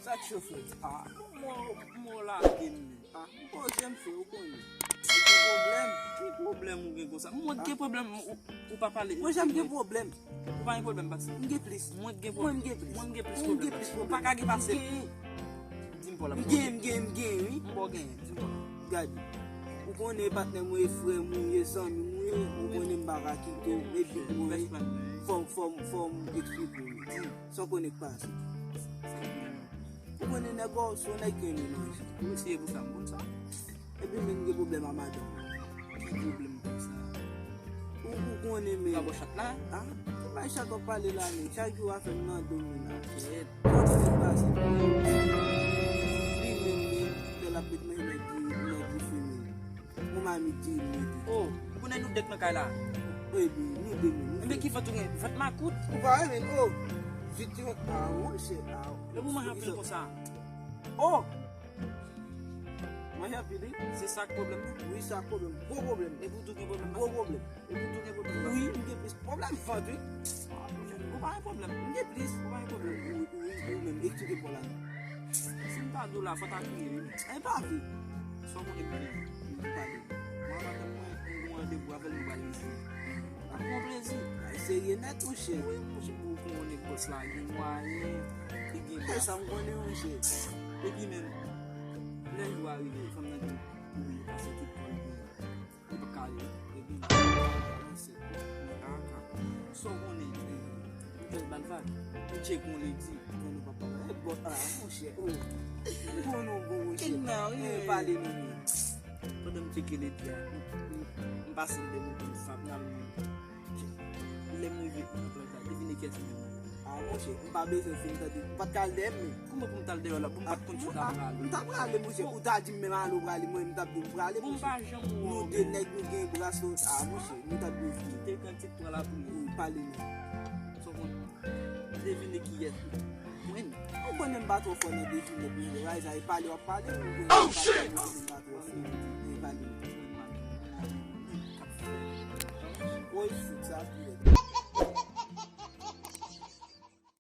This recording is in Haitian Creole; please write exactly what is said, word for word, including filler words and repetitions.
Sa k cho frè? Ah, mò, mò lage m. Ah, m poze m frè, ou konnen. Ou gen pwoblèm? Ki pwoblèm ou gen konsa? Mwen gen pwoblèm, ou, ou pa pale. Mwen janm gen pwoblèm. Ou pa gen pwoblèm, Patrick? M gen plis. Mwen gen pwoblèm. Mwen m gen plis. Mwen m gen plis pwoblèm. Ou pa ka gen pase. M gen. Di m pa w la. M gen, m gen, m gen, wi. M pa w genyen. Di m pa w la. Gade. Ou konnen patnè mwen, e frè mwen, e zanmi mwen, ou konnen m pa ka kite w, e big mwen, wi. Fò m, fò m, fò m eksplike w. Di m. Sa w konnen k pase? Ou konnen nèg ou se yon nèg ki renmen manje. Mwen se pou sa, m konn sa. Epi menm gen pwoblèm a madanm. Ki pwoblèm konsa? Ou, ou konnen men. Ou pa bò chat la? Ah, ki bay chat w ap pale la men. Chak jou afè m nan do m nan. Kèt. Sa w konnen k pase? Li menm men, lè l ap met manje nan di, nan dife men. Ou mamit di li mete. Oh, ou konnen nou de k nan kay la. Epi, nou de menm. Enben ki vant ou gen? Vant makout? Ou pa renmen, oh. Vit yo, ah, monchè, ah. Epi ou manje anpil konsa. Oh! Manje anpil, wi. Se sa k pwoblèm nan? Wi, sa k pwoblèm. Gwo pwoblèm. Epi ou tou gen pwoblèm? Gwo pwoblèm. Epi ou tou gen pwoblèm? Wi, m gen plis pwoblèm vant, wi. Ou pa gen pwoblèm? M gen plis. Ou pa gen pwoblèm? Wi, wi, wi, menm. Eksplike pou la. Si m ta di w la, fò ta kriye, wi. E pa vre. Sa w konnen m gen? M pale. Mwen, madanm mwen, m gen randevou avè l, nou pral isit. Ap pran plezi. Ay, serye nèt, monchè. Wi, monchè, pou ou konnen bòs la gen mwayen, li gen bras. E sa m konnen, monchè. Epi menm, lè jou a rive, fanm nan di, wi, pase tout kò l gen. Li pa ka ale, epi, monchè, kaka. Sa w konnen, m jis ba l vag. M tcheke yon ledi. Konnen papa, e bòs la, monchè, oh. Konnen w bon, monchè. Kenn nan, wi. E pale non, men. Pandan m tcheke ledi a, m, m, m pase l de moto, m frape nan men. Lè m rive nan plaj la, devine kiyès m jwenn. Ah, monchè, m pa bezwen fin tande. Ou pa t ka al dèyè m, men. Kòman pou m t al dèyè w la? Bon, m pa t konn si w ta prale. M ta prale, monchè. Ou ta di m menm ale w prale, mwen, m t ap di w m prale, monchè. Bon, m pa janm wè w, men. Nou de nèg, nou gen bras, ah, monchè, nou t ap dwe fini. Te gen ti pwa la pou li. Wi, pale non. Sa w konn devine kiyès. Mwen. Ou konnen m pa twò fò nan devine, men. Ray sa, e pale w ap pale, ou konnen m pa twò fò.